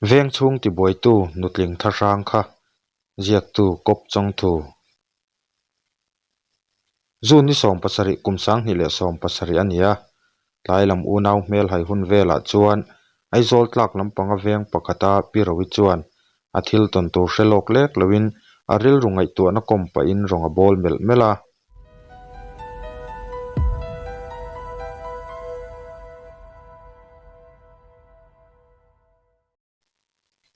Veng chhung tibuaitu nutling thlahrang kha ziaktu kawp chawngthu. June ni 17 kum 2017 a ni a, tlai lam unau hmel hai hun velah chuan Aizawl tlak lampanga veng pakhata Pi Rovi chuan a thil tawn tur hre lawk lek loin a rilru ngaihtuahna kawm pahin rawng a bawl melh melh a.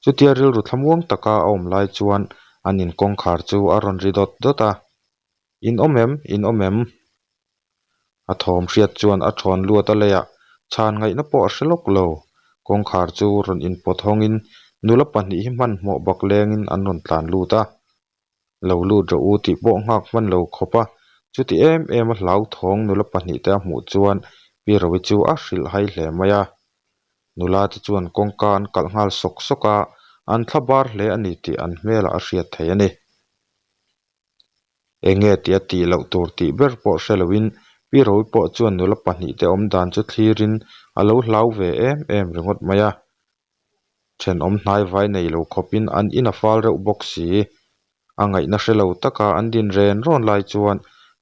Chutia rilru thlamuang taka a awm lai chuan an in kawngkhar chu a rawn ri dawt dawt a, In awm em? In awm em? A thawm hriat chuan a thawn luat a leiah chhan ngaihna pawh a hre lawk lo. Kawngkhar chu rawn inpawt hawngin nula pahnih hi hmanhmawh bak lengin an rawn tlan lut a. Lo lut rawh u tih pawh nghak hman lo khawp a, chuti em em a hlauthawng nula pahnih te a hmuh chuan Pi Rovi chu a hrilh hai hle mai a. Nula te chuan kawngka an kalh nghal sawk sawk a, an thla bar hle a ni tih an hmelah a hriat theih a ni. Enge tih a tih loh tur tih ber pawh hre loin Pi Rovi pawh chuan nula pahnih te awm dan chu thlirin a lo hlau ve em em ringawt mai a. Thenawm hnai vai nei lo khawpin an in a fal reuh bawk si. A ngaihna hre lo taka an din ren rawn lai chuan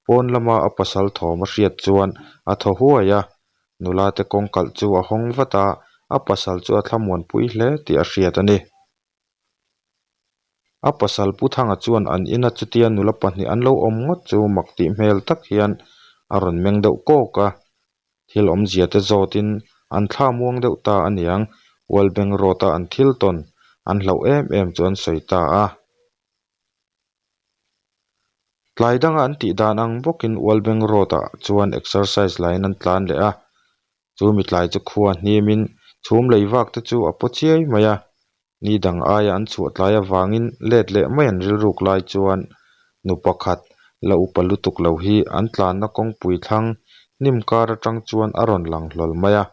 pawn lama a pasal thawm a hriat chuan a thaw huai a, nula te kawng kalh chu a hawng vat a, a pasal chu a thlamuanpui hle tih a hriat a ni. A pasal Pu Thanga chuan an ina chutia nula pahnih an lo awm ngawt chu mak tih hmel tak hian a rawn meng deuh kawk a. Thil awmzia te zawtin an thla muang deuh ta a niang, Walbeng Road-a an thil tawn an hlauh em em chu an sawi ta a. Tlai danga an tih dan ang bawkin Walbeng Road-ah chuan exercise laiin an tlan leh a, chu mitlai chu khua hnimin chhum lei vak te chu a paw chiai mai a. Ni dang aia an chhuah tlai avangin let leh mai an rilruk lai chuan nu pakhat la upa lutuk lo hi an tlanna kawngpui thlang hnim kar atang chuan a rawn lang hlawl mai a.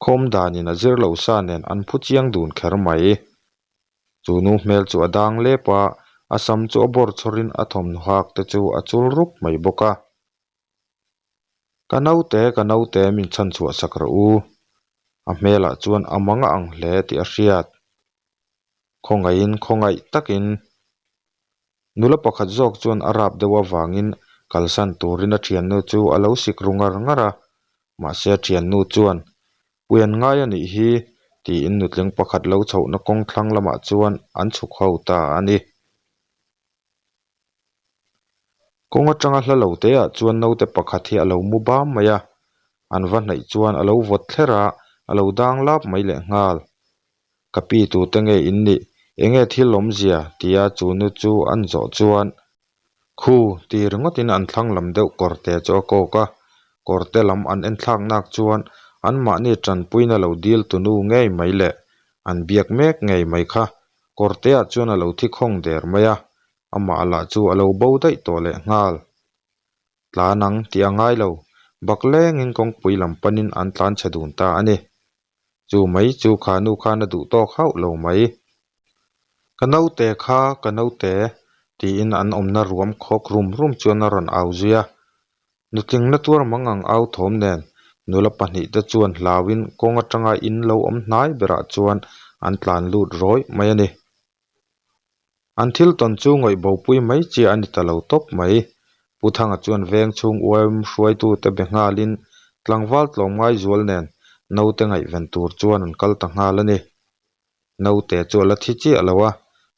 Khawm danin a zir lo sa nen an phu chiang dun kher mai. Chu nu hmel chu a dang lep a, a sam chu a bawr chhawrin a thawmhnaw hak te chu a chul rup mai bawk a. Ka naute, ka naute min chhan chhuah sak rawh u. A hmelah chuan a mang a ang hle tih a hriat. Khawngaihin khawngaih takin nula pakhat zawk chuan a rap deuh avangin kalsan turin a thiannu chu a lo sik ru ngar ngar a, mahse a thiannu chuan Puian ngai a nih hi tiin nutling pakhat lo chhohna kawng thlang lamah chuan an chhuk ho ta a ni. Kawng atanga hla lo te ah chuan naute pakhat hi a lo mu bam mai a, an va hnaih chuan a lo vawt thler a, a lo dang lap mai leh nghal. Ka pi tute nge in nih? Enge thil awmzia? tia chu nu chu an zawh chuan Khu ti ringawtin an thlang lam deuh kawrte chu a kawk a, kawrte lam an en thlak nak chuan anmahni tanpuina lo dil tu nu ngei mai leh an biak mek ngei mai kha Kawrteah chuan a lo thi khawng der mai a, amah lah chu a lo bo daih tawh leh nghal. Tlan ang tih a ngai lo, bak lengin kawngpui lam panin an tlan chhe dun ta a ni. Chu mai chu kha nu khan a duh tawk hauh lo mai. Ka naute kha, ka naute, tiin an awmna ruam khawk rum rum chuan a rawn au zui a. Nutling na tuar mang ang au thawm nen nula pahnih te chuan hlauin kawng atanga in lo awm hnai berah chuan an tlan lut rawih mai a ni. An thil tawn chu ngawih bopui mai chiah a ni ta lo tawp mai. Pu Thanga chuan veng chhung uaim hruaitute be nghalin tlangval tlawmngai zual nen naute ngaihven tur chuan an kal ta nghal a ni. Naute chu a la thi chiah lo a,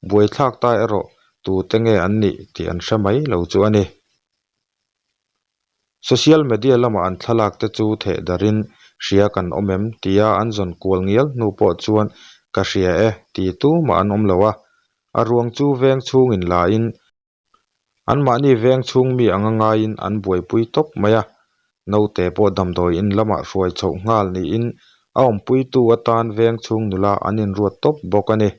buaithlak ta erawh tute nge an nih tih an hre mai lo chu a ni. Social media lama an thlalak te chu theh darin hria kan awm em tia an zawn kual ngial hnu pawh chuan ka hria e ti tumah an awm lo a, a ruang chu veng chhungin lain anmahni veng chhung mi anga ngaiin an buaipui tawp mai a, naute pawh damdawi in lamah hruai chhoh nghal niin a awmpuitu atan veng chhung nula an inruat tawp bawk a ni.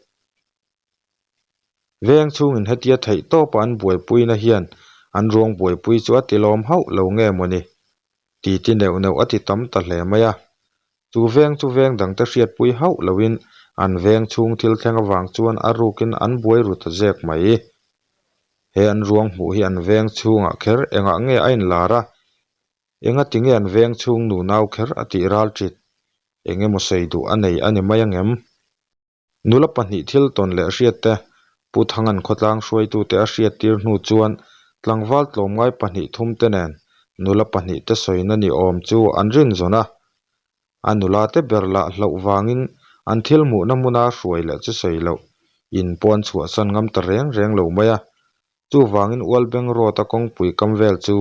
Veng chhungin hetia theih tawpa an buaipuina hian an ruang buaipui chu a tilawm hauh lo nge mawni? Titi neuh neuh a ti tam ta hle mai a. Chu veng chu veng dangte hriatpui hauh loin an veng chhung thil thleng avang chuan a rukin an buai ru ta zek mai. He an ruang hmuh hi an veng chhungah kher engah nge a inlar a? Engati nge an veng chhung nunau kher a tih ral ṭit? Engemaw sawi duh a nei a ni mai angem? Nula pahnih thil tawn leh hriat te Pu Thangan khawtlang hruaitute a hriattir hnu chuan tlangval tlawmngai pahnih thum te nen nula pahnih te sawina ni awm chu an rin zawn a. A nula te ber lah hlauh vangin an thil hmuhna hmuna hruai leh chu sawi loh in pawh an chhuahsan ngam ta reng reng lo mai a. Chuvangin Ualbeng Road-a kawngpui kam vel chu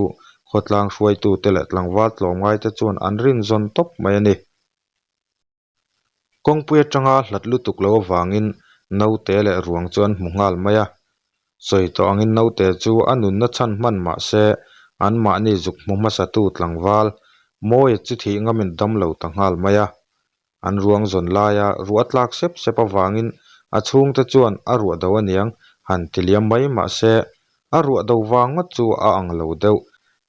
khawtlang hruaitute leh tlangval tlawmngai te chuan an rin zawn tawp mai a ni. Kawngpui atanga hlat lutuk lo avangin naute leh ruang chu an hmu nghal mai a. Sawi tawh angin naute chu a nunna chhan hman mah se anmahni zuk hmu hmasatu tlangval Mawia chu thih ngamin dam lo ta nghal mai a. An ruang zawn laia ruah a tlak sep sep avangin a chhungte chuan a ruah do aniang han ti liam mai mah se a ruah do vang ngawt chu a ang lo deuh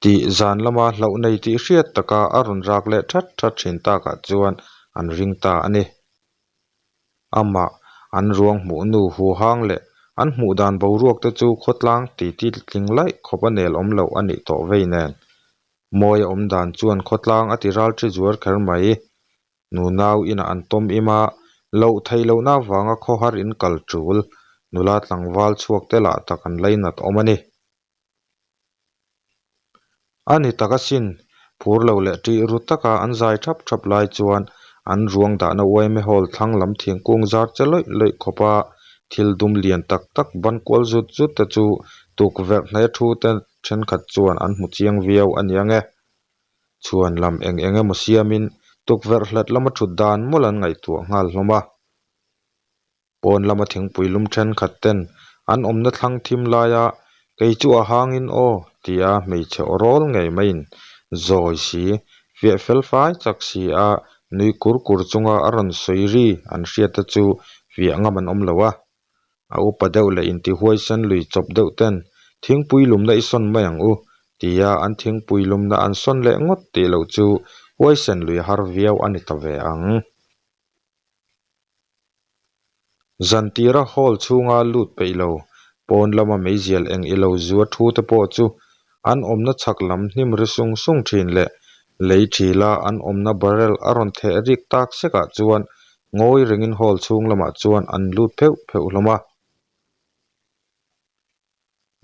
tih zan lama hlauh nei tih hriat taka a rawn rak leh that that thin takah chuan an ring ta a ni. Amah an ruang hmuh nu huhang leh an hmuh dan boruak te chu khawtlang titi tling laih khawp a nel awm loh a nih tawh vei nen. Mawi a awm dan chuan khawtlang a ti ral thi zuar kher mai. Nunau inah an tawm im a, loh theih lohna avanga khawhar in kal tul, nula tlangval chhuak te lah tak an lainat awm a ni. A ni tak asin, phur lo leh ṭih ru taka an zai ṭhap ṭhap lai chuan an ruang dahna uaime hall thlang lam thingkung zar che lawih lawih khawpa thil dum lian tak tak ban kual zut zut te chu tukverh hnaia thu te thenkhat chuan an hmu chiang viau a nia nge. Chhuan lam eng eng emaw siamin tukverh hlat lama ṭhut dan mawlh an ngaihtuah nghal hlawm a. Pawn lama thingpui lum thenkhat ten an awmna thlang thim laia kei chu a hangin aw tia hmeichhe aw rawl ngei maiin zawi si, fiah fel fai chak si a nui kur kur chunga a rawn sawi ri an hriat te chu fiah ngam an awm lo a. A upa deuh leh intihuaisen lui chawp deuh ten thingpui lumna i sawn mai ang u tia an thingpui lumna an sawn leh ngawt tih loh chu huaisen lui har viau a ni ta ve ang. Zantira hall chhunga lut peih lo, pawn lama meizial eng i lo zua thu te pawh chu an awmna chhak lam hnim ri sung sung thin leh lei thila an awmna barrel a rawn theh rik tak sekah chuan ngawi rengin hall chhung lamah chuan an lut pheuh pheuh hlawm a.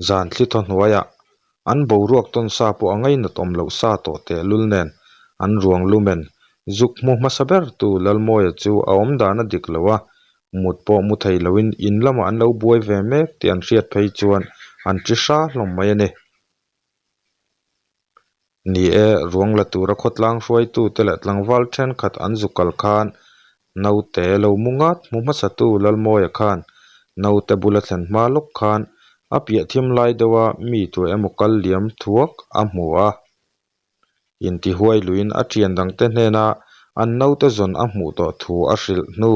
Zan thli thaw hnuaiah an boruak tawn sa pawh a ngainat awm loh sa tawh tehlul nen an ruang lumen zuk hmu hmasa ber tu Lalmawia chu a awm dan a dik lo a, mut pawh mu thei loin in lamah an lo buai ve mek tih an hriat phei chuan an ṭi hra hlawm mai a ni. Ni e, ruang la tura khawtlang hruaitute leh tlangval thenkhat an zu kal khan naute lo mu ngat hmu hmasatu Lalmawia khan naute bula thlen hma lawk khan a piah thim lai deuha mi tu emaw kal liam thuak a hmu a. Intihuai luiin a thian dangte hnena an naute zawn a hmuh tawh thu a hrilh hnu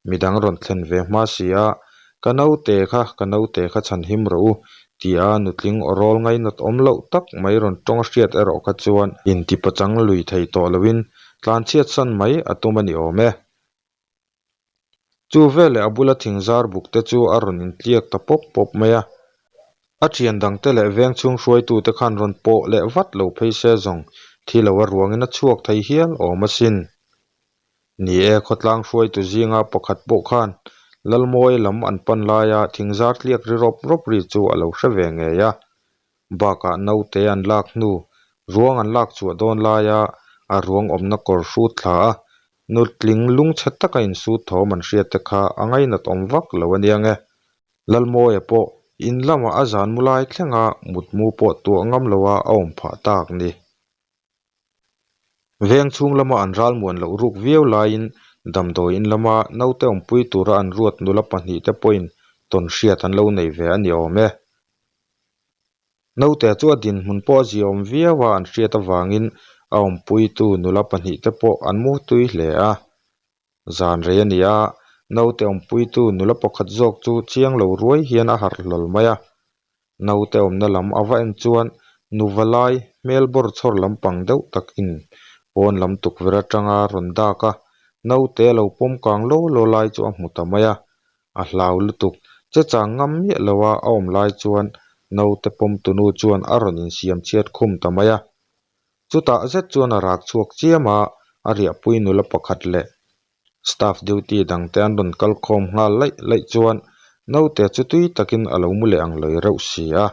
midang rawn thlen ve hma si a, Ka naute kha, ka naute kha chhan him rawh u, tia nutling aw rawl ngainat awm loh tak mai rawn tawng a hriat erawh kha chuan intipachang lui thei tawh loin tlanchhiat san mai a tum a ni awm e. Chu veleh a bula thing zar buk te chu a rawn intliak ta pawp pawp mai a. A thian dangte leh veng chhung hruaitute khan rawn pawh leh vat lo phei se zawng thi lo a ruangin a chhuak thei hial awm asin. Ni e, khawtlang hruaitu zinga pakhat pawh khan Lalmawi lam an pan laia thing zar tliak ri rawp rawp ri chu a lo hre ve ngei a. Bakah naute an lak hnu, ruang an lak chhuah dawn laia a ruang awmna kawr hrut thla a, nutling lungchhe taka insut thawm an hriat te kha a ngainat awm vak lo a nia nge. Lalmawia pawh in lamah a zan mu lai thlenga mutmu pawh tuah ngam loa a awm phah tak ni. Veng chhung lama an ral muan loh ruk viau laiin damdawi in lama naute awmpui tura an ruat nula pahnihte pawhin tawn hriat an lo nei ve a ni awm e. Naute chu a dinhmun pawh a ziaawm viau a an hriat avangin a awmpuitu nula pahnihte pawh an mu tui hle a. Zan rei a ni a, naute awmpuitu nula pakhat zawk chu chiang lo ruai hian a harh hlawl mai a. Naute awmna lam a va en chuan nuva lai hmel bawr chhawr lampang deuh takin pawn lam tukverh atanga rawn dak a, naute a lo pawm kang law law lai chu a hmu ta mai a. A hlau lutuk, che chang ngam miah lo a a awm lai chuan naute pawm tunu chuan a rawn insiam chhiat khum ta mai a. Chutah zet chuan a rak chhuak chiam a, a riahpui nula pakhat leh. Staff duty dangte an rawn kal khawm nghal laih laih chuan naute chu tui takin a lo mu leh ang lawi reuh si a.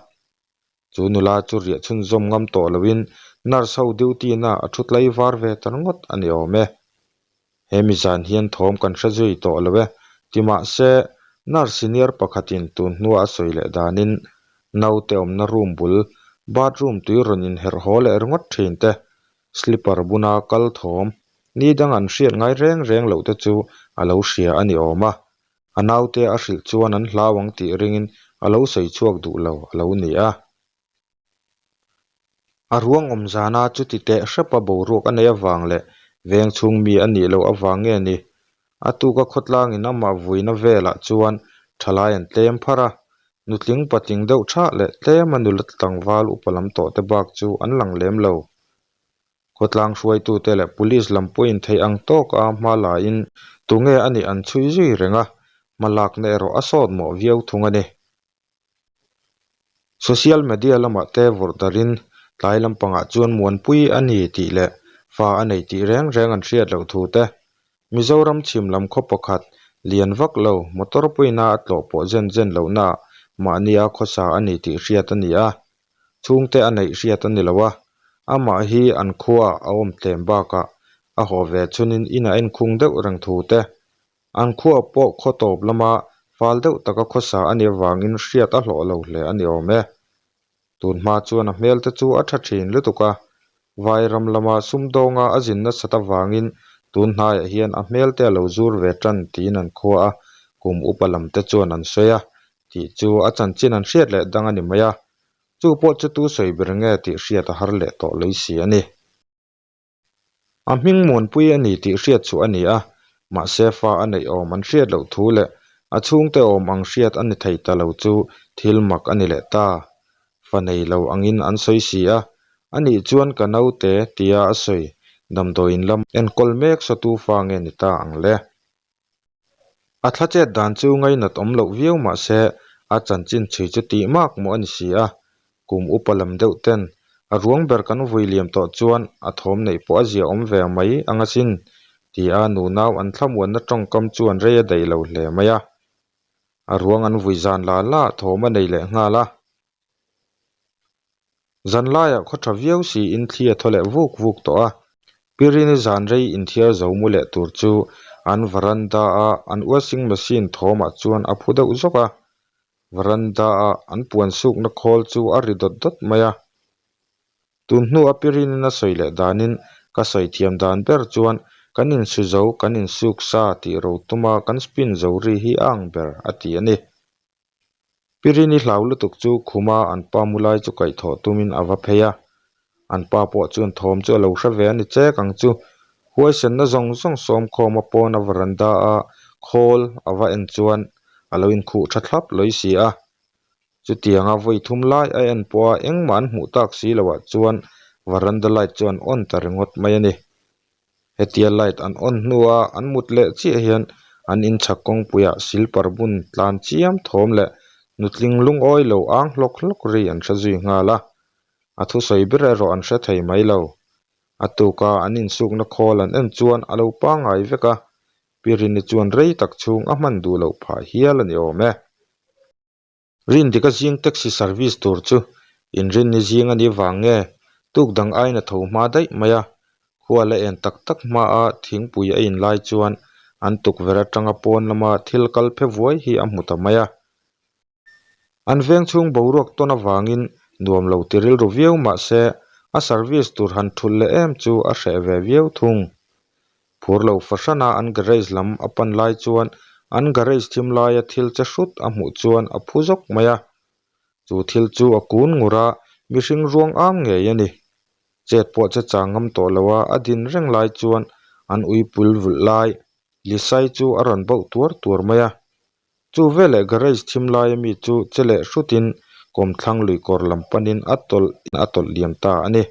Chu nula chu riah chhunzawm ngam tawh loin nurse ho duty na a thu tlai var ve ta ringawt a ni awm e. He mi zan hian thawm kan hre zui tawh lo e, ti mahse nurse senior pakhatin tun hnua a sawi leh danin naute awmna room bul bathroom tui rawn inherh haw leh ringawt thin te, slipper buna kal thawm ni dang an hriat ngai reng reng loh te chu a lo hria a ni awm a. A naute a hrilh chuan an hlau ang tih ringin a lo sawi chhuak duh lo a lo ni a. A ruang awm zana chuti teh hrepa boruak a neih avang leh veng chhung mi a nih loh avang nge ni? A tuka khawtlangin amah vuina velah chuan thalai an tlem phar a, nutling patling deuh thah leh tlema nula tlangval upa lam tawh te bak chu an lang lem lo. Khawtlang hruaitute leh police lam pawhin theih ang tawka hma lain tunge a nih an chhui zui reng a, hma lakna erawh a sawt mawh viau thung a ni. Social media lamah te vawrh darin tlai lampangah chuan muanpui a ni tih leh fa a nei tih reng reng an hriat loh thu te, Mizoram chhim lam khaw pakhat lian vak lo motor puina a tlawh pawh zen zen lohnaah mahnia khawsa a ni tih hriat a ni a, chhungte a neih hriat a ni lo a, amah hi an khuaah a awm tlem bakah a haw ve chhunin in a enkhung deuh reng thu te, An khua pawh khaw tawp lama fal deuh taka khawsa a nih avangin hriat a hlawh lo hle a ni awm e. Tun hma chuan a hmel te chu a tha thin lutuk a, Vairam lama sumdawnga a zin nasat avangin tun hnaiah hian a hmel te a lo zur ve tan tiin an khua a, kum upa lam te chuan an sawi a, tih chu a chanchin an hriat leh dang a ni mai a, chu pawh chu tu sawi ber nge tih hriat a har leh tawh lei si a ni. A hming muanpui a ni tih hriat chu a ni a, mahse fa a neih awm an hriat loh thu leh a chhungte awm ang hriat a ni thei ta lo chu thil mak a ni leh ta. Fa nei lo angin an sawi si a, anih chuan ka naute tia a sawi damdawiin lam enkawl mek sawtu fa nge ni ta ang le. A thla chet dan chu ngainat awm loh viau mah se a chanchin chhui chu tih mak maw a ni si a, kum upa lam deuh ten a ruang ber kan vui liam tawh chuan a thawm neih pawh a zia awm ve mai ang asin tia nunau an thlamuanna tawngkam chuan rei a daih lo hle mai a. A ruang an vui zan la la thawm a nei leh nghal a. Zan laiah khaw tha viau siin thli a thaw leh vuk vuk tawh a, Pirini zan rei inthiar zo mu leh tur chu an varanda a an washing machine thawmah chuan a phu deuh zawk a, varanda a an puan sukna khawl chu a ri dawt dawt mai a. Tun hnua Pirinin a sawi leh danin ka sawi thiam dan ber chuan kan insu zo kan insuk sa tih ro tuma kan spin zo ri hi a ang ber a ti a ni. Pirini hlau lutuk chu khuma an pa mu lai chu kaihthawh tumin a va phei a, an pa pawh chuan thawm chu a lo hre ve a ni chek ang chu. Huaisenna zawng zawng sawmkhawma pawn a varanda a khawl a va en chuan a lo inkhuh tha thlap lawi si a. Chutianga vawi thum lai a en pawha engmah an hmuh tak si loah chuan varanda light chu an on ta ringawt mai a ni. Hetia light an on hnua an mut leh chiah hian an inchhak kawngpuiah silper bun tlan chiam thawm leh nutling lungawi lo ang hlawk hlawk ri an hre zui nghal a, a thusawi ber erawh an hre thei mai lo. A tuka an insukna khawl an en chuan a lo pangngai vek a, Pirini chuan rei tak chhung a hman duh loh phah hial a ni awm e. Rindika zing taxi service tur chu inrinni zing a nih vang nge tuk dang aiin a tho hma daih mai a, khua la en tak tak hmaa thingpui a in lai chuan an tukverh atanga pawn lama thil kal phe vuai hi a hmu ta mai a. An veng chhung boruak tawn avangin nuam lo ti rilru viau mah se a service tur han thulh leh em chu a hreh ve viau thung. Phur lo fahrana an garage lam a pan lai chuan an garage thim laia thil che hrut a hmuh chuan a phu zawk mai a. Chu thil chu a kun ngur a, mihring ruang am ngei a ni. Chet pawh che chang ngam tawh lo a, a din reng lai chuan an uipul vulh lai Lisai chu a rawn bauh tuar tuar mai a. Chu veleh garage thim laia mi chu che leh hrutin kawmthlang luikawr lam panin a tawlh a tawlh liam ta a ni.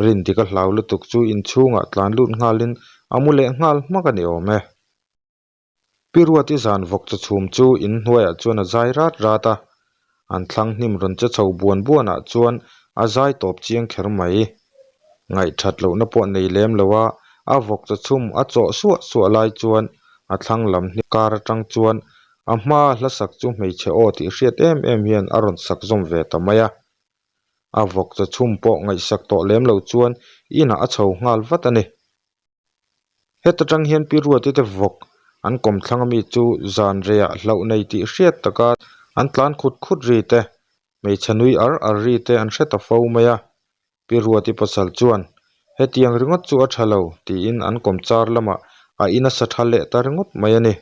Rindik a hlau lutuk chu inchhungah tlan lut nghalin a mu leh nghal hmak a ni awm e. Pi Ruati zan vawk chaw chhum chu in hnuaiah chuan a zai rat rat a, an thlang hnim rawn che chho buan buanah chuan a zai tawp chiang kher mai. Ngaihthat lohna pawh nei lem lo a, A vawk chaw chhum a chawh suah suah lai chuan a thlang lam hnim kar atang chuan a hmaa hla sak chu hmeichhe aw tih hriat em em hian a rawn sak zawm ve ta mai a. A vawk chaw chhum pawh ngaihsak tawh lem lo chuan inah a chho nghal vat a ni. Heta tang hian Pi Ruati te vawk an kawm thlang ami chu zan reiah hlauh nei tih hriat taka an tlan khut khut ri te, hmeichhe nui ar ar ri te an hre ta fo mai a. Pi Ruati pasal chuan, Hetiang ringawt chu a tha lo, tiin an kawm char lamah a in a sa tha leh ta ringawt mai a ni.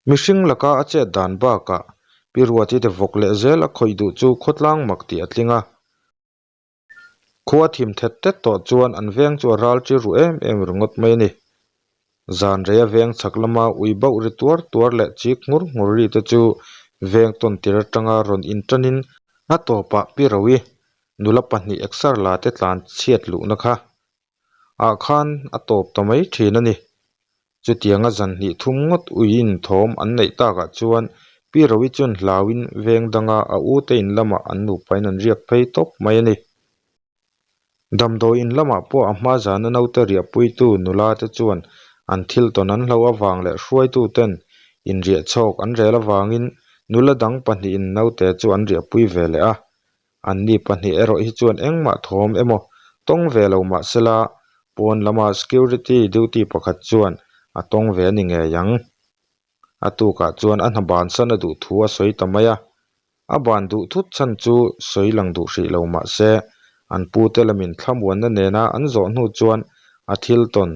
Mihring laka a chet dan bakah Pi Ruati te vawk leh zel a khawih duh chu khawtlang mak tih a tling a. Khua thim thet thet tawh chuan an veng chu a ral tir ru em em ringawt mai a ni. Zan reia veng chhak lama ui bauh ri tuar tuar leh chik nghur nghur ri te chu veng tawn tir atanga rawn inṭanin a tawpah Pi Roui nula pahnih exer la te tlan chhiat luhna kha ah khan a tawp ta mai thin a ni. Chutianga zan hnih thum ngawt uiin thawm an neih takah chuan Pi Roui chuan hlauin veng danga a ute in lamah an nupain an riak phei tawp mai a ni. Damdawi in lamah pawh a hma zana naute riahpuitu nula te chuan an thil tawn an hlo avang leh hruaitu ten inriah chhawk an rel avangin nula dang pahnihin naute chu an riahpui ve leh a. Anni pahnih erawh hi chuan engmah thawm emaw tawng ve lo mah sela pawn lama security duty pakhat chuan a tawng ve a ni ngei ang. A tukah chuan a hna bansan a duh thu a sawi ta mai a. A ban duh thut chhan chu sawi lang duh hrih lo mah se, an pute lamin thlamuanna nena an zawh hnu chuan a thil tawn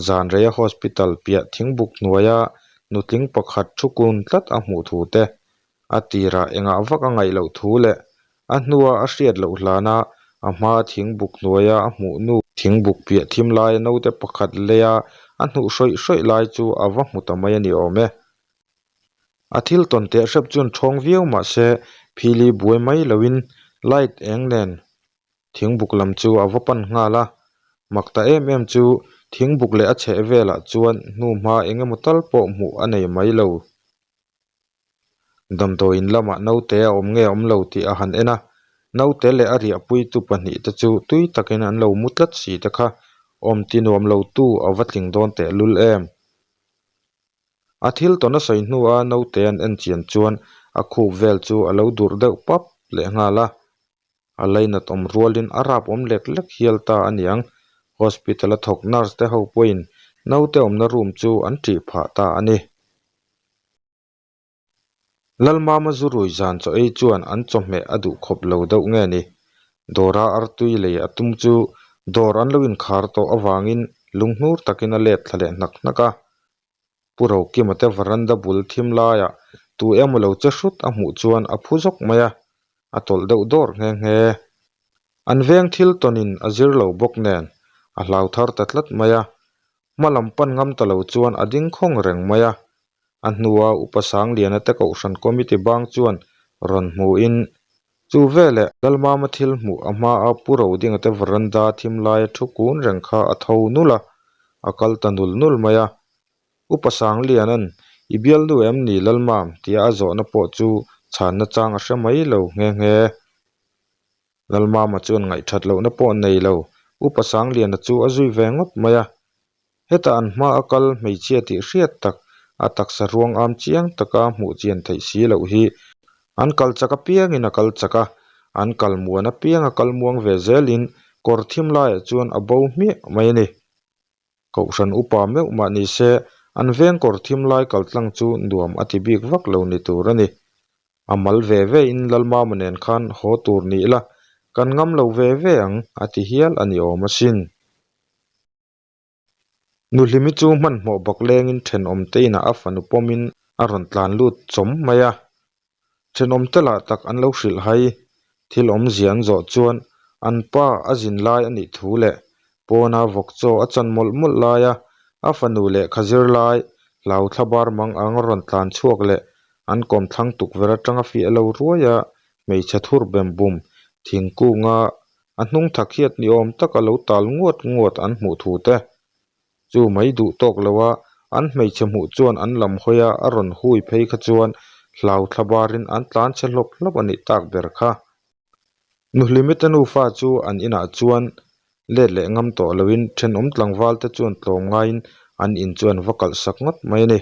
zan reia hospital piah thingbuk hnuaia nutling pakhat thu kun tlat a hmuh thu te, a tirah engah vak a ngaih loh thu leh a hnua a hriat loh hlana a hma thingbuk hnuaia a hmuh nu thingbuk piah thim laia naute pakhat leia a hnuh hrawih hrawih lai chu a va hmu ta mai a ni awm e. A thil tawn teh hrep chuan ṭhawng viau mah se phili buai mai loin light eng nen thingbuk lam chu a va pan nghal a, mak ta em em chu thingbuk leh a chheh velah chuan hnuhma eng emaw tal pawh hmuh a nei mai lo. Damdawiin lamah naute a awm nge awm lo tih a han en a, naute leh a riahpuitu pahnihte chu tui takin an lo mu tlat si te kha awm ti nuam lotu a va tling dawn tehlul em. A thil tawn a sawi hnua naute an en chian chuan a khup vel chu a lo durh deuh pap leh nghal a, a lainat awm rualin a rap awm lek lek hial ta a niang. Hospital a thawk nurse te ho pawhin naute awmna room chu an ṭih phah ta a ni. Lalmama zu rui zan chaw ei chuan an chawhmeh a duh khawp lo deuh nge ni? Dawra artui lei a tum chu dawr an lo inkhar tawh avangin lunghnur takin a let thla leh hnak hnak a. Pu Rokima te varanda bul thim laiah tu emaw lo che hrut a hmuh chuan a phu zawk mai a, a tawlh deuh dawr nghe nghe. An veng thil tawnin a zir lo bawk nen a hlau thar ta tlat mai a, hma lam pan ngam ta lo chuan a ding khawng reng mai a. A hnua Upa Sangliana te Kohhran Committee bang chuan rawn hmuhin, Chu veleh Lalmama thil hmuh a hmaa Pu Rodinga te veranda thim laia thu kun reng kha a tho nul a, a kal ta nul nul mai a. Upa Sangliana'n, I bialnu em ni Lalmam? tia a zawhna pawh chu chhanna chang a hre mai lo nghe nghe. Lalmama chuan ngaihthat lohna pawh nei lo, Upa Sangliana chu a zui ve ngawt mai a. Heta an hma a kal hmeichhia tih hriat tak, a taksa ruang am chiang taka hmuh chian theih si loh hi an kal chak apiangin a kal chak a, an kal muan apiang a kal muang ve zelin kawr thim laiah chuan a bo hmiah mai a ni. Kohhran upa meuh mah ni se, an veng kawr thim lai kal tlang chu nuam a ti bik vak lo ni tur a ni. A mal ve ve in Lalmama nen khan haw tur ni ila, kan ngam lo ve ve ang a ti hial a ni awm asin. Nuhlimi chu hmanhmawh bak lengin thenawm te inah a fanu pawmin a rawn tlan lut chawm mai a. Thenawm te lah tak an lo hrilh hai. Thil awmzia an zawh chuan an pa a zin lai a nih thu leh pawna vawk chaw a chan mawlh mawlh laia a fanu lehkha zir lai hlau thla bar mang ang rawn tlan chhuak leh an kawm thlang tukverh atanga fiah lo ruaia hmeichhe thur bem bum thingkunga a hnung thak hiat ni awm taka lo tal nguat nguat an hmuh thu te chu mai duh tawk lo a, an hmeichhe hmuh chuan an lam hawi a, a rawn hui phei kha chuan hlau thla barin an tlan chhe hlawp hlawp a nih tak ber kha. Nuhlimite nufa chu an inah chuan. Let leh ngam tawh loin thenawm tlangval te chuan tlawm ngaiin an in chu an va kalh sak ngawt mai a ni.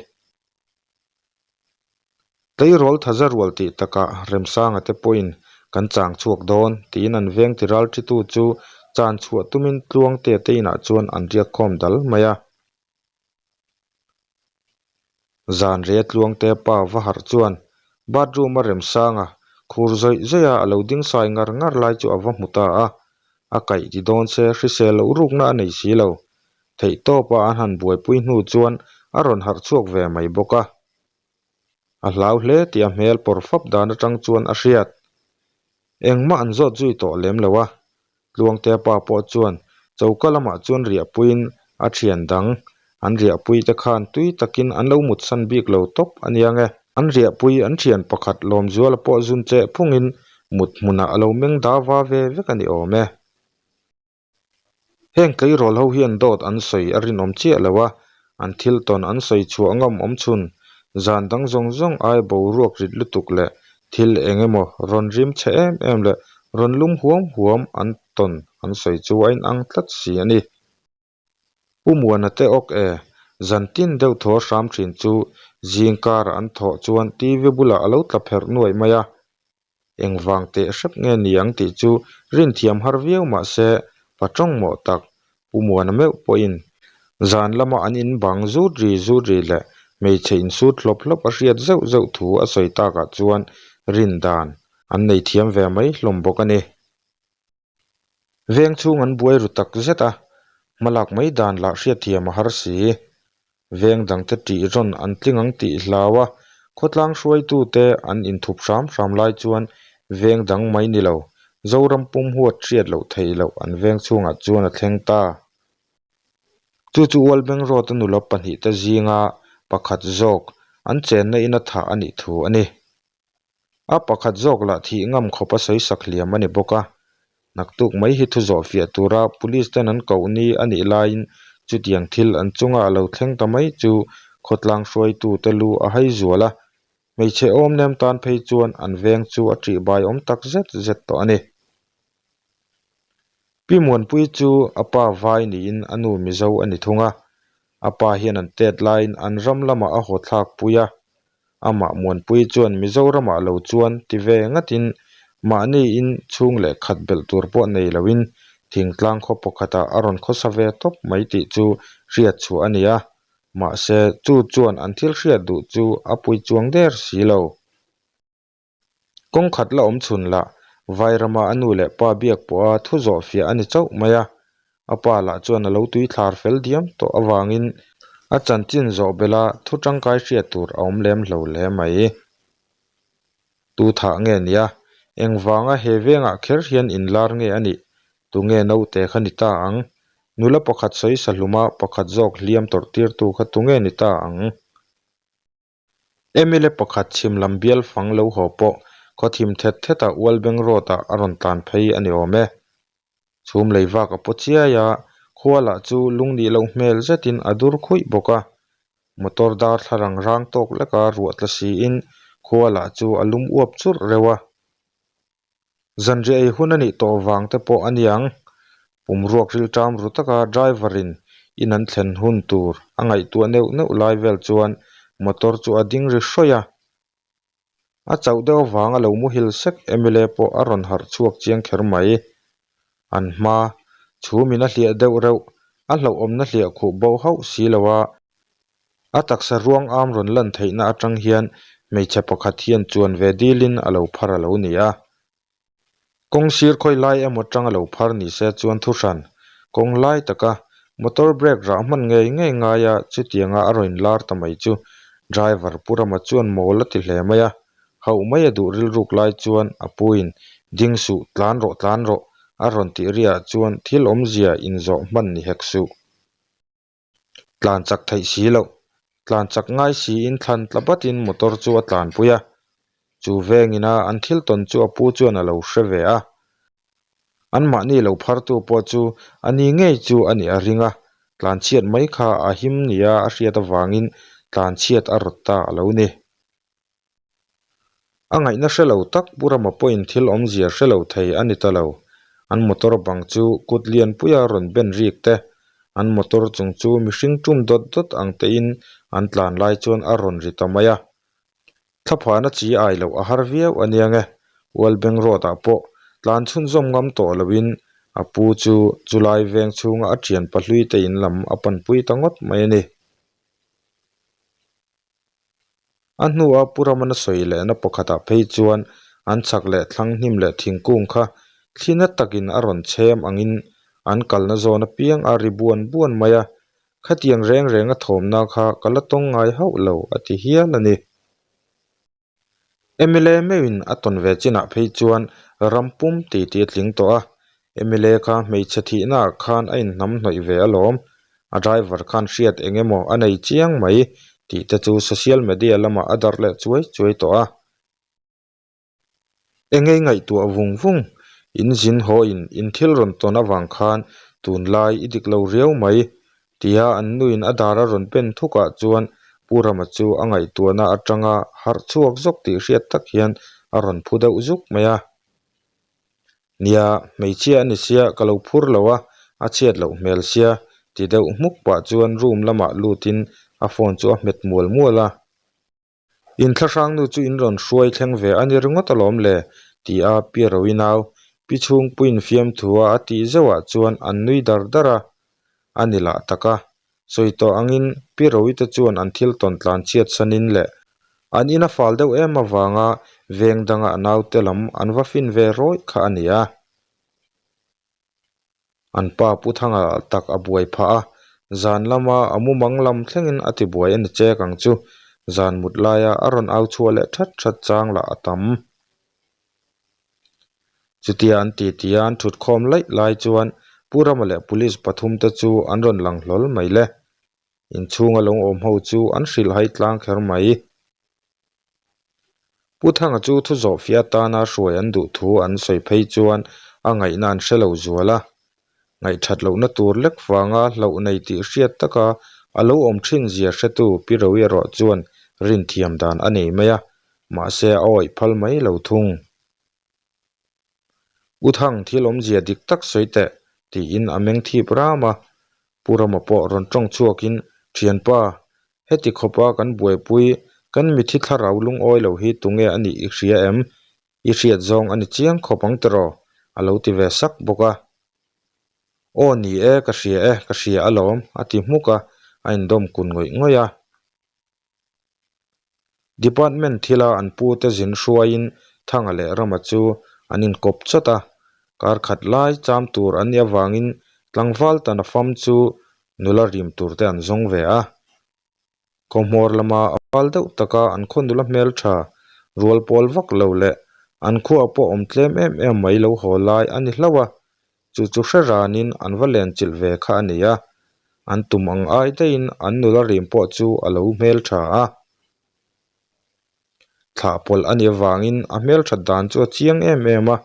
Tleirawl thaza rual tih takah Remsanga te pawhin kan chang chhuak dawn tiin an veng ti ral thitu chu chan chhuah tumin Tluangtea te inah chuan an riak khawm dal mai a. Zan ria Tluangtea pa va harh chuan bathroom a Remsanga khur zawih zawih a a lo ding sai ngar ngar lai chu a va hmu ta a, a kaih ti dawn se hrisel loh rukna a nei si lo. Theihtawpa an han buaipui hnu chuan a rawn harh chhuak ve mai bawk a. A hlau hle tih a hmel pawr fap dan atang chuan a hriat. Engmah an zawt zui tawh lem lo a. Tluangtea pa pawh chuan choka lamah chuan riahpuiin a thian dang an riahpui te khan tui takin an lo mutsan bik lo tawp a nia nge. An riahpui an thian pakhat Lawmzuala pawh zun cheh phungin mut hmunah a lo meng da va ve vek a ni awm e. Heng tleirawl ho hian dawt an sawi a rinawm chiah lo a, an thil tawn an sawi chhuah ngam awm chhun zan dang zawng zawng ai boruak rit lutuk leh thil eng emaw rawn rim chhe em em leh rawn lum huam huam an tawn an sawi chu a inang tlat si a ni. Pu Muana te awk e, zan tin deuh thaw hram thin chu zing karah an thawh chuan TV bulah a lo tla pherh nuaih mai a, Engvang teh hrep nge ni ang tih chu rinthiam har viau mah se pa tawng mawh tak Pu Muana meuh pawhin zan lama an in bang zut ri zut ri leh hmeichhe insut hlawp hlawp a hriat zeuh zeuh thu a sawi takah chuan rin dan an nei thiam ve mai hlawm bawk a ni. Veng chhung an buai ru tak zet a, hmalak mai dan lah hriatthiam a har si. Veng dangte tih rawn an tling ang tih hlau a, khawtlang hruaitute an inthup hram hram lai chuan veng dang mai ni lo, Zoram pum huat hriat loh theih loh an veng chhungah chuan a thleng ta. Chu chu Ualbeng Road-a nula pahnihte zinga pakhat zawk an chenna ina thah a nih thu a ni. A pakhat zawk lah thih ngam khawp a sawi sak hliam a ni bawk a. Naktuk mai hi thu zawh fiah tura police ten an koh ni a nih laiin chutiang thil an chunga a lo thleng ta mai chu khawtlang hruaitute lu a hai zual a. Hmeichhe awm nem tan phei chuan an veng chu a ṭihbai awm tak zet zet tawh a ni. Pi Muanpui chu a pa vai niin a nu Mizo a ni thung a. A pa hian an tet laiin an ram lamah a haw thlak pui a. Amah Muanpui chuan Mizoramah lo chuan ti ve ngatin mahniin chhung leh khat belh tur pawh nei loin thingtlang khaw pakhatah a rawn khawsa ve tawp mai tih chu hriat chhuah a ni a. Mahse, chu chuan an thil hriat duh chu a pui chuang der si lo. Kawng khat la awm chhun lah, Vairama a nu leh pa biak pawha thu zawh fiah a ni chauh mai a. A pa lah chuan a lo tui thlar fel diam tawh avangin a chanchin zawh bela thu tangkai hriat tur a awm lem hlo hle mai. Tu thah nge nia? Engvanga he vengah kher hian inlar nge a nih? Tunge naute kha ni ta ang? Nula pakhat sawi sahluma pakhat zawk hliam tawrh tirtu kha tunge ni ta ang? Emile pakhat chhim lam bial fang lo haw pawh khaw thim thet thet ah Ualbeng Road ah a rawn tlan phei a ni awm e. Chhum lei vak a paw chiai a, khua lah chu lung nih loh hmel zetin a dur khuih bawk a. Motor dar thla rang rang tawk lek a ruah tla siin khua lah chu a lum uap churh reuh a. Zanriah ei hun a nih tawh vang te pawh a niang. Pum ruak rilṭam ru taka driver in in an thlen hun tur a ngaihtuah neuh neuh lai vel chuan motor chu a ding ri hrawih a. A chauh deuh avanga lo muhil sek mla pawh a rawn harh chhuak chiang kher mai. An hma chhum in a hliah deuh reuh, a hlauhawmna hliah khuh bo hauh si lo a. A taksa ruang am rawn lan theihna atang hian hmeichhe pakhat hian chuan ve dilin a lo phar a lo ni a. Kawng sir khawi lai emaw tang a lo phar ni se chuan thu hran kawng lai taka motor brake rah hman ngei ngei ngai a chutianga a rawn lar ta mai chu driver Pu Rama chuan mawl a ti hle mai a. Hauh mai a duh rilruk lai chuan a puiin ding suh tlan rawh tlan rawh a rawn tih riah chuan thil awmzia inzawh hman ni hek suh. Tlan chak theih si loh, tlan chak ngai siin thlan tla batin motor chu a tlanpui a. Chu vengina an thil tawn chu a pu chuan a lo hre ve a. Anmahni lo phartu pawh chu a ni ngei chu a nih a ring a, tlanchhiat mai kha a him nia a hriat avangin tlanchhiat a rawt ta a lo ni. A ngaihna hre lo tak Pu Rama pawhin thil awmzia hre lo thei a ni ta lo. An motor bang chu kut lianpuia rawn ben rik te, an motor chung chu mihring tum dawt dawt ang tein an tlan lai chuan a rawn ri ta mai a. Thlaphana chi ai loh a har viau a nia nge, Ualbeng Road ah pawh tlan chhunzawm ngam tawh loin a pu chu chulai veng chhunga a thian pahlui te in lam a panpui ta ngawt mai a ni. A hnua Pu Ramana sawi lehna pakhatah phei chuan an chhak leh thlang hnim leh thingkung kha thli na takin a rawn chhem angin an kalna zawn apiang a ri buan buan mai a, khatiang reng renga thawmna kha ka la tawng ngai hauh lo a ti hial a ni. Mla meuhin a tawn ve chinah phei chuan ram pum ti tih a tling tawh a, mla kha hmeichhe thihnaah khan a inhnam hnawih ve alawm, a driver khan hriat eng emaw a nei chiang mai tih te chu social media lamah a darh leh chuai chuai tawh a. Engei ngaihtuah vung vung, in zin haw in in thil rawn tawn avang khan tunlai i dik lo riau mai Tia an nuin a dar a rawn pen thukah chuan Pu Rama chu a ngaihtuahna atanga harh chhuak zawk tih hriat tak hian a rawn phu deuh zuk mai a. Nia, hmeichhia a ni sia, ka lo phur lo a, a chhiat loh hmel sia, ti deuh hmuk pah chuan room lamah lutin a phone chu a hmet mual mual a. Inthlahrang nu chu in rawn hruai thleng ve a ni ringawt alawm le, ti a Pi Rowi nau, Pi Chhungpuiin fiamthua a tih zeuhah chuan an nui dar dar a. A ni lah tak a, sawi tawh angin Pi Rowi te chuan an thil tawn tlan chhiat sanin leh an in a fal deuh em avanga veng danga a naute lam an va fin ve rawih kha a ni a. An pa Pu Thanga tak a buai phah a, zan lama a mumang lam thlengin a ti buai a ni chek ang chu. Zan mut laia a rawn au chhuah leh that that chang lah a tam. Chutia an ti tia an thut khawm laih lai chuan Pu Rama leh Police pathum te chu an rawn lang hlawl mai le. Inchhunga lo awm ho chu an hrilhhai tlang kher mai. Pu Thanga chu thu zawhfiah atana hruai an duh thu an sawi phei chuan a ngaihna an hre lo zual a. Ngaihthat lohna tur lek vanga hlauh nei tih hriat taka a lo awm thin zia hretu Pi Rowi erawh chuan rinthiam dan a nei mai a, mahse a awih phal mai lo thung. U Thang thil awmzia dik tak sawi teh, tiin a meng thip ram a. Pu Rama pawh rawn tawng chhuakin, Thianpa, heti khawpa kan buaipui, kan mithi thlarau lungawi lo hi tunge a nih i hria em? I hriat zawng a ni chiang khawp ang tiraw? a lo ti ve sak bawk a. Aw ni e, ka hria e, ka hria alawm, a ti hmuk a, a indawm kun ngawih ngawih a. Department thila an pute zin hruaiin Thanga leh Rama chu an inkawp chawt a, kar khat lai cham tur an nih avangin tlangval tana fam chu nula rim tur te an zawng ve a. Khawhmawr lama a fal deuh taka an khaw nula hmeltha rual pawl vak lo leh an khuaah pawh awm tlem em em mai lo haw lai a ni hlauh a, Chu chu hre ranin an va len chilh ve kha a ni a, an tum ang ai daihin an nula rim pawh chu a lo hmeltha a. Thlah pawlh a nih avangin a hmelthat dan chu a chiang em em a,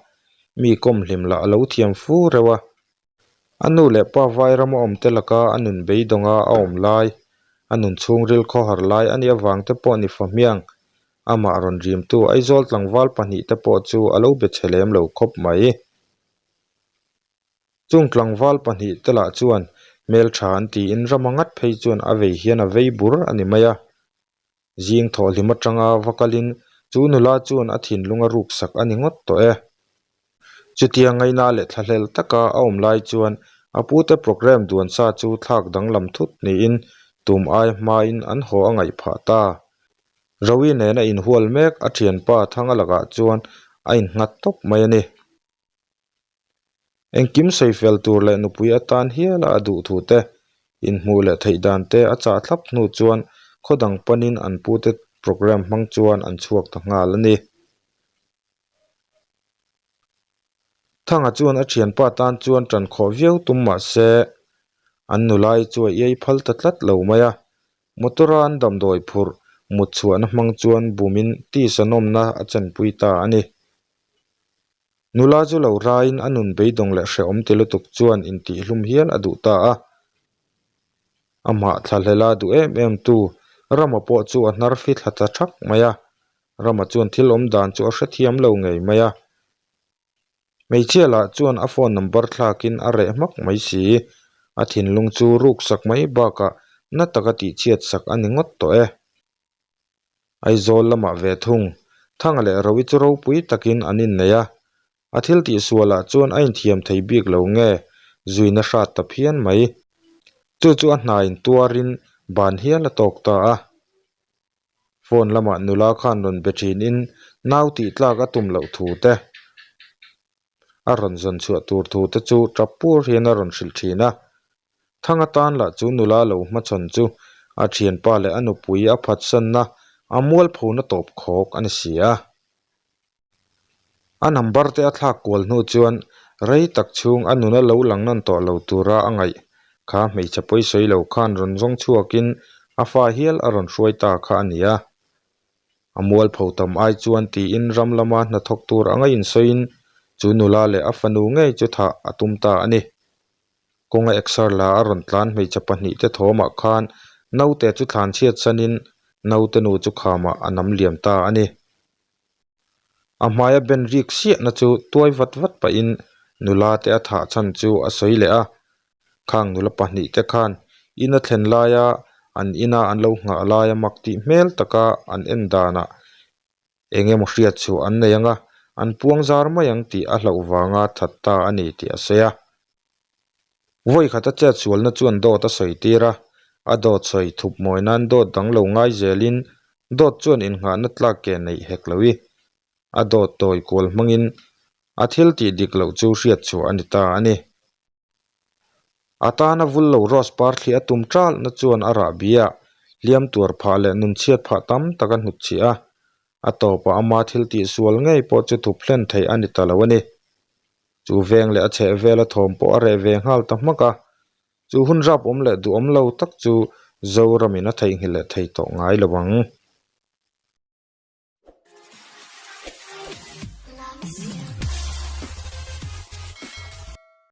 mi kawm hlim lah a lo thiam fu reuh a. A nu leh pa Vairama awm te laka a nun beidawnga a awm lai, a nun chhungril khawhar lai a nih avang te pawh ni fahmiang, amah rawn rimtu Aizawl tlangval pahnihte pawh chu a lo be chhe lem lo khawp mai. Chung tlangval pahnihte lah chuan hmeltha an tiin rama ngat phei chuan a vei hian a vei bur a ni mai a. Zing thawhhlim atanga va kalin chu nula chuan a thinlung a ruksak a ni ngawt tawh e. Chutia ngaina leh thlahlel taka a awm lai chuan a pute programme duan sa chu thlak danglam thut niin tum ai hmain an haw a ngaih phah ta. Rowi nena inhual mek a thianpa Thanga lakah chuan a innghat tawp mai a ni. Engkim sawifel tur leh nupui atan hiala a duh thu te, inhmuh leh theih dan te a chah thlap hnu chuan khaw dang panin an pute programme hmang chuan an chhuak ta nghal a ni. Thanga chuan a thianpa tan chuan tan khawh viau tum mah se an nulai chu a iai phal ta tlat lo mai a, motor-a an damdawi phurh mut chhuahna hmang chuan bumin tisa nawmna a chenpui ta a ni. Nula chu lo raiin a nun beidawng leh hrehawm ti lutuk chuan intihhlum hial a duh ta a. Amah thlahlela duh em em tu Rama pawh chu a hnar fi thla ta thak mai a. Rama chuan thil awm dan chu a hrethiam lo ngei mai a. Hmeichhia lah chuan a phone number thlakin a reh hmak mai si. A thinlung chu ruk sak mai bakah na taka tihchhiat sak a ni ngawt tawh e. Aizawl lamah ve thung, Thanga leh Rovi chu ropui takin an innei a. A thil tihsualah chuan a inthiam thei bik lo nge zuina hrat ta phian mai. Chu chu a hnain tuarin ban hial a tawk ta a. Phone lamah nula khan rawn be thinin nau tih tlak a tum loh thu te, a rawn zawn chhuah tur thu te chu tap pur hian a rawn hrilh thin a. Thanga tan lah chu nula lo hmachhawn chu a thianpa leh a nupui a phatsanna a mualphona tawp khawk a ni si a. A number te a thlak kual hnu chuan rei tak chhung a nuna lo lang nawn tawh lo tura a ngaih kha hmeichhe pawisawi lo khan rawn zawng chhuakin a fa hial a rawn hruai ta kha a ni a. A mualpho tam ai chuan tiin ram lama hnathawk tur anga insawiin chu nula leh a fanu ngei chu thah a tum ta a ni. Kawnga exer la a rawn tlan hmeichhe pahnihte thawmah khan naute chu thlan chhiat sanin naute nu chu khamah a nam liam ta a ni. A hmaia ben rik siahna chu tuai vat vat pahin nula te a thah chhan chu a sawi leh a, khang nula pahnihte khan in a thlen laia an ina an lo nghah laia mak tih hmel taka an en danah eng emaw hriat chhuah an nei ang a, an puang zar mai ang tih a hlauh vanga that ta a ni tih a sawi a. Vawi khat a chet sualna chuan dawt a sawi tir a, a dawt sawi thup mawi nan dawt dang lo ngai zelin dawt chuan innghahna tlak ke neih hek lo i, a dawt tawi kual hmangin a thil tih dik loh chu hriat chhuah a ni ta a ni. A tana vul lo rose par thli a tum ṭalhna chuan a rah biah hliam tuar phah leh nun chhiat phah tam tak a hnutchhiah a, a tawpah ama thil tih sual ngei pawh chu thup hlen theih a ni ta lo a ni. Chu veng leh a chheh vela thawm pawh a reh ve nghal ta hmak a, chu hun rap awm leh duhawm lo tak chu Zoramin a theihnghilh leh thei tawh ngai lo ang.